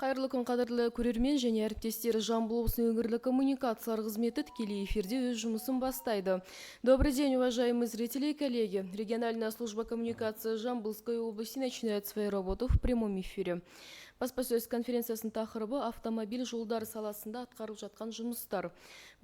Қайырлы күн, қадірлі көрермен және әріптестер. Жамбыл облысының өңірлік коммуникациялар қызметі тікелей эфирде өз жұмысын бастайды. Добрый день, уважаемые зрители и коллеги. Региональная служба коммуникации Жамбылской области начинает свою работу в прямом эфире. Баспасөз конференциясының тақырыбы: автомобиль жолдары саласында атқарылып жатқан жұмыстар.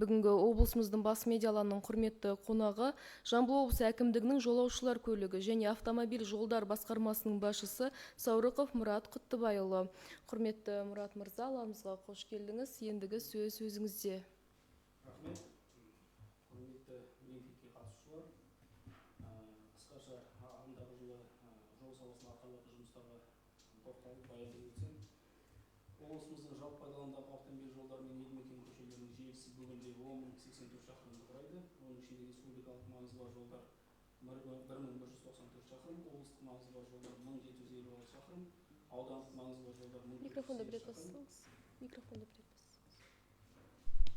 Бүгінгі облысымыздың бас медиа алаңының құрметті қонағы — Жамбыл облысы әкімдігінің жолаушылар көлігі және автомобиль жолдар басқармасының басшысы Саурықов Мұрат Құттыбайұлы. Құрметті Мұрат мырза, алаңымызға қош келдіңіз. Ендігі сөз өзіңізде. Рахмет, құрметті брифингке қатысушылар. Қысқаша ағымдағы жылы жол саласында атқарылатын жұмыстарға тоқталып, баяндап өтсем. Облысымыздың жалпы пайдаланудағы автомобиль жолдары мен елді мекен көшелерінің желісі бүгінде 10 084 шақырымды құрайды. Оның ішінде республикалық маңызы бар жолдар 1194 шақырым, облыстық маңызы бар жолдар 1756 шақырым, аудандық маңызы бар жолдар 1408 Микрофонды бір рет шақырым бассаңыз. Микрофонды бір рет бассаңыз.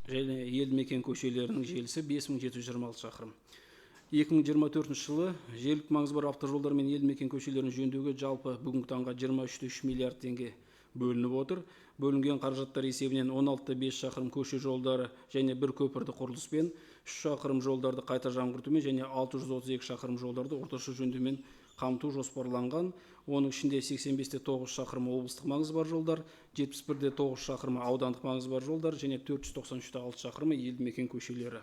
және елді мекен көшелерінің желісі 5726 шақырым. 2024 жылы жергілікті маңызы бар автожолдар мен елді мекен көшелерін жөндеуге жалпы бүгінгі таңға 23,3 миллиард теңге бөлініп отыр. Бөлінген қаражаттар есебінен 16,5 шақырым көше жолдары және бір көпірді құрылыспен, 3 шақырым жолдарды қайта жаңғыртумен және 632 шақырым жолдарды орташа жөндеумен қамту жоспарланған. Оның ішінде 85,9 шақырым облыстық маңызы бар жолдар, 71,9 шақырымы аудандық маңызы бар жолдар және 493,6 шақырымы елді мекен көшелері.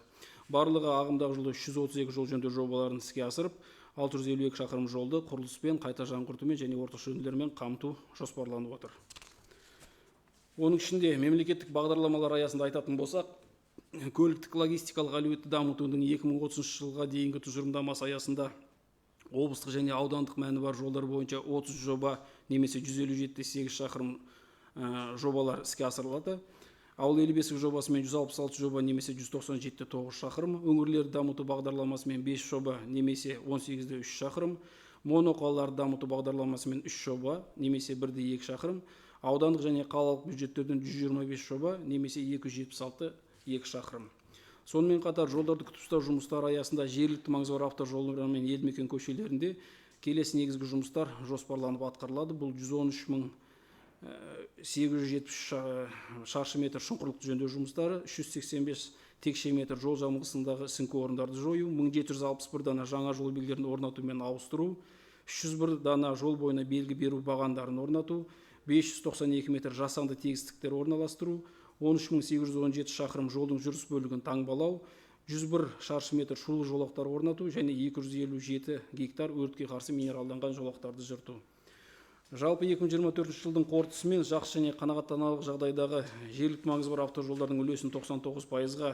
Барлығы ағымдағы жылы 332 жол жөндеу жобаларын іске асырып, 652 шақырым жолды құрылыспен, қайта жаңғыртумен және орташа жөндеулермен қамту жоспарланып отыр. Оның ішінде мемлекеттік бағдарламалар аясында айтатын болсақ, көліктік логистикалық әлеуетті дамытудың 2030 жылға дейінгі тұжырымдамасы аясында облыстық және аудандық мәні бар жолдар бойынша 30 жоба немесе 157,8 шақырым жобалар іске асырылады. Ауыл — ел бесігі жобасымен 166 жоба немесе 197,9 шақырым, өңірлерді дамыту бағдарламасымен 5 жоба немесе 18,3 шақырым, моноқалаларды дамыту бағдарламасымен 3 жоба немесе 1,2 шақырым, аудандық және қалалық бюджеттерден 125 жоба немесе 276,2 шақырым. Сонымен қатар жолдарды күтіп ұстау жұмыстары аясында жергілікті маңызы бар автожолдар мен елді мекен көшелерінде келесі негізгі жұмыстар жоспарланып атқарылады. Бұл 113 873 шаршы метр шұңқырлықты жөндеу жұмыстары, 385 текше метр жол жамылғысындағы сіңкі орындарды жою, 1761 дана жаңа жол белгілерін орнату мен ауыстыру, 301 дана жол бойына белгі беру бағандарын орнату, 592 метр жасанды тегістіктер орналастыру, 13 817 шақырым жолдың жүріс бөлігін таңбалау, 101 шаршы метр шулы жолақтар орнату және 257 гектар өртке қарсы минералданған жолақтарды жырту. Жалпы 2024 жылдың қорытындысымен жақсы және қанағаттанарлық жағдайдағы жергілікті маңызы бар автожолдардың үлесін 99 пайызға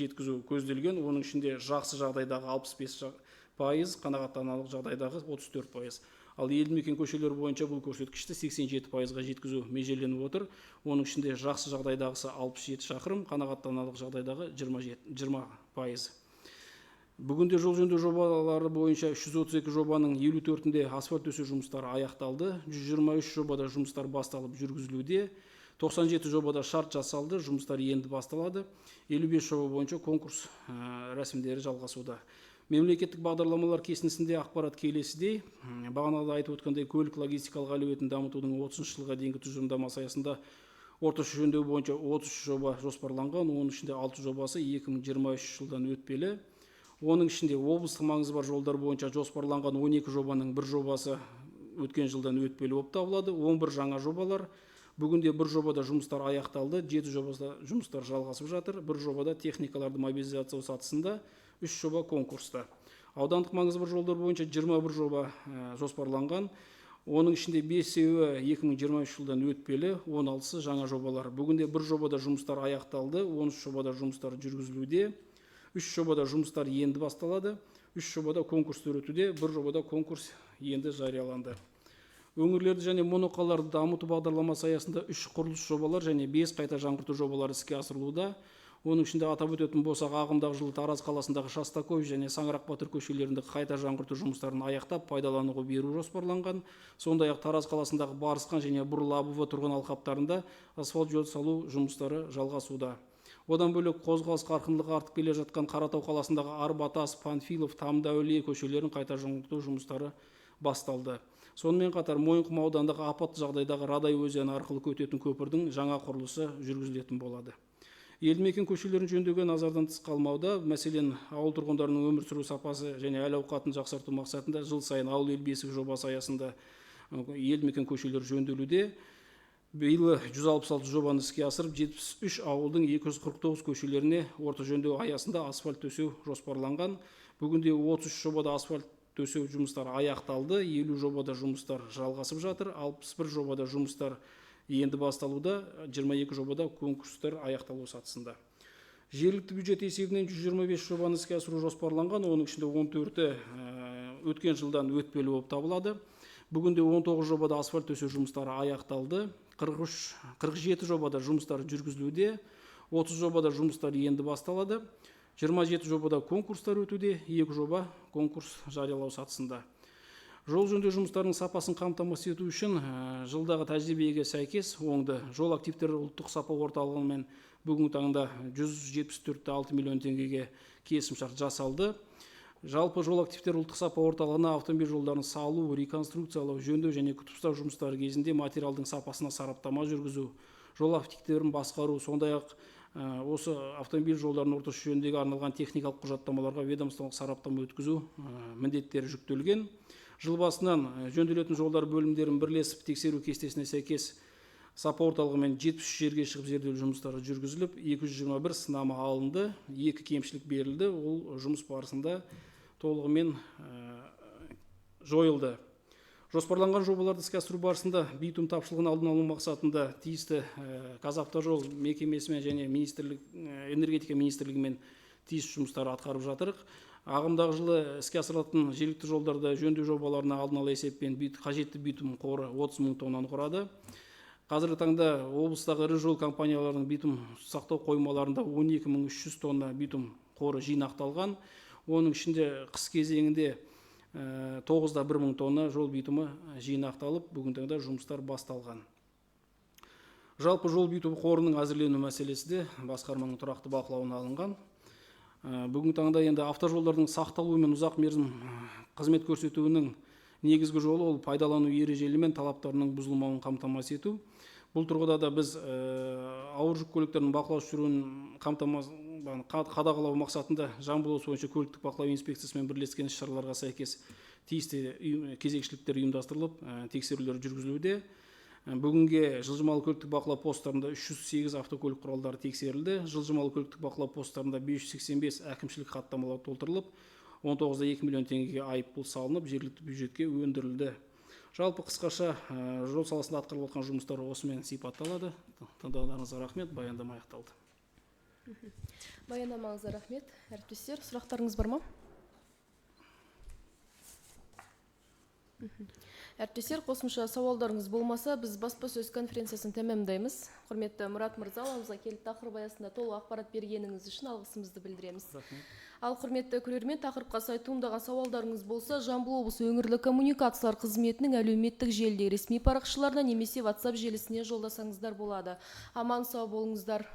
жеткізу көзделген. Оның ішінде жақсы жағдайдағы 65%, қанағаттанарлық жағдайдағы 34%. Ал елді мекен көшелері бойынша бұл көрсеткішті 87 пайызға жеткізу межеленіп отыр. Оның ішінде жақсы жағдайдағысы 67 шақырым, қанағаттанарлық жағдайдағы 27, 20%. Бүгінде жол жөндеу жобалары бойынша 332 жобаның 54-інде асфальт төсеу жұмыстары аяқталды, 123 жобада жұмыстар басталып, жүргізілуде, 97 жобада шарт жасалды, жұмыстар енді басталады, 55 жоба бойынша конкурс рәсімдері жалғасуда. Мемлекеттік бағдарламалар кесіндісінде ақпарат келесідей. Бағанада айтып өткендей, көлік логистикалық әлеуетін дамытудың 30 жылға дейінгі тұжырымдамасы аясында орташа жөндеу бойынша 33 жоба жоспарланған, оның ішінде 6 жобасы 2023 жылдан өтпелі. Оның ішінде облыстық маңызы бар жолдар бойынша жоспарланған 12 жобаның бір жобасы өткен жылдан өтпелі болып табылады, 11 жаңа жобалар. Бүгінде бір жобада жұмыстар аяқталды, жеті жобада жұмыстар жалғасып жатыр, бір жобада техникаларды мобилизациялау сатысында, үш жоба конкурста. Аудандық маңызы бар жолдар бойынша 21 жоба жоспарланған. Оның ішінде бесеуі 2023 жылдан өтпелі, 16-сы жаңа жобалар. Бүгінде бір жобада жұмыстар аяқталды, 13 жобада жұмыстар жүргізілуде, үш жобада жұмыстар енді басталады, үш жобада конкурстар өтуде, бір жобада конкурс енді жарияланды. Өңірлерді және моноқалаларды дамыту бағдарламасы аясында үш құрылыс жобалар және бес қайта жаңғырту жобалары іске асырылуда. Оның ішінде атап өтетін болсақ, ағымдағы жылы Тараз қаласындағы Шостакович және Саңырақ батыр көшелерінде қайта жаңғырту жұмыстарын аяқтап, пайдалануға беру жоспарланған. Сондай-ақ Тараз қаласындағы Барысхан және Бурлабово тұрғын алқаптарында асфальт жол салу жұмыстары жалғасуда. Одан бөлек қозғалыс қарқындылығы артып келе жатқан Қаратау қаласындағы Арбатас, Панфилов, Тамды әулие көшелерін қайта жаңғырту жұмыстары басталды. Сонымен қатар Мойынқұм ауданындағы апатты жағдайдағы Радай өзені арқылы өтетін көпірдің жаңа құрылысы жүргізілетін болады. Елді мекен көшелерін жөндеуге назардан тыс қалмауда. Мәселен, ауыл тұрғындарының өмір сүру сапасы және әл-ауқатын жақсарту мақсатында жыл сайын ауыл ел бесігі жобасы аясында елді мекен көшелері жөнделуде. Биыл 166 жобаны іске асырып, 73 ауылдың 249 көшелеріне орта жөндеу аясында асфальт төсеу жоспарланған. Бүгінде 33 жобада асфальт төсеу жұмыстары аяқталды, 50 жобада жұмыстар жалғасып жатыр, 61 жобада жұмыстар енді басталуда, 22 жобада конкурстар аяқталу сатысында. Жергілікті бюджет есебінен 125 жобаны іске асыру жоспарланған, оның ішінде 14-і өткен жылдан өтпелі болып табылады. Бүгінде 19 жобада асфальт төсеу жұмыстары аяқталды, 47 жобада жұмыстар жүргізілуде, 30 жобада жұмыстар енді басталады, 27 жобада конкурстар өтуде, 2 жоба конкурс жариялау сатысында. Жол жөндеу жұмыстарының сапасын қамтамасыз ету үшін жылдағы тәжірибеге сәйкес оңды жол активтері ұлттық сапа орталығымен бүгінгі таңда 174,6 миллион теңгеге келісімшарт жасалды. Жалпы жол активтері ұлттық сапа орталығына автомобиль жолдарын салу, реконструкциялау, жөндеу және күтіп ұстау жұмыстары кезінде материалдың сапасына сараптама жүргізу, жол активтерін басқару, сондай-ақ осы автомобиль жолдарының орташа жөндеуге арналған техникалық құжаттамаларға ведомстволық сараптама өткізу міндеттері жүктелген. Жыл басынан жөнделетін жолдар бөлімдерін бірлесіп тексеру кестесіне сәйкес сапа орталығымен 73 жерге шығып зерделеу жұмыстары жүргізіліп, 221 сынама алынды, 2 кемшілік берілді, ол жұмыс барысында толығымен жойылды. Жоспарланған жобаларды іске асыру барысында битум тапшылығын алдын алу мақсатында тиісті Қазавтожол мекемесімен және министрлік, энергетика министрлігімен тиісті жұмыстар атқарып жатырық. Ағымдағы жылы іске асырылатын жергілікті жолдарда жөндеу жобаларына алдын ала есеппен қажетті битум қоры 30 мың тоннаны құрады. Қазіргі таңда облыстағы ірі жол компанияларының битум сақтау қоймаларында 12 300 тонна битум қоры жинақталған. Оның ішінде қыс кезеңінде 9,1 мың тонна жол битумы жинақталып, бүгінгі таңда жұмыстар басталған. Жалпы жол битум қорының әзірлену мәселесі де басқарманың тұрақты бақылауына алынған. Бүгінгі таңда енді автожолдардың сақталуы мен ұзақ мерзім қызмет көрсетуінің негізгі жолы ол пайдалану ережелері мен талаптарының бұзылмауын қамтамасыз ету. Бұл тұрғыда да біз ауыр жүк көліктерінің бақылау жүруін қадағалау мақсатында Жамбыл облысы бойынша көліктік бақылау инспекциясымен бірлескен іс-шараларға сәйкес тиісті кезекшіліктер ұйымдастырылып, тексерулер жүргізілуде. Бүгінге жылжымалы көліктік бақылау посттарында 308 автокөлік құралдары тексерілді. Жылжымалы көліктік бақылау посттарында 585 әкімшілік хаттамалар толтырылып, 19,2 миллион теңгеге айыппұл салынып, жергілікті бюджетке өндірілді. Жалпы қысқаша жол саласында атқарылып жатқан жұмыстар осымен сипатталады. Тыңдауларыңызға рахмет, баяндама аяқталды. Баяндамаңызға рахмет. Әріптестер, сұрақтарыңыз бар ма? Әріптестер, қосымша сауалдарыңыз болмаса, біз баспасөз конференциясын тәмамдаймыз. Құрметті Мұрат мырза, аламызға келіп тақырып аясында толық ақпарат бергеніңіз үшін алғысымызды білдіреміз. Рахмет. Ал құрметті көрермен, тақырыпқа сай туындаған сауалдарыңыз болса, Жамбыл облысы өңірлік коммуникациялар қызметінің әлеуметтік желідегі ресми парақшаларына немесе WhatsApp желісіне жолдасаңыздар болады. Аман сау болыңыздар.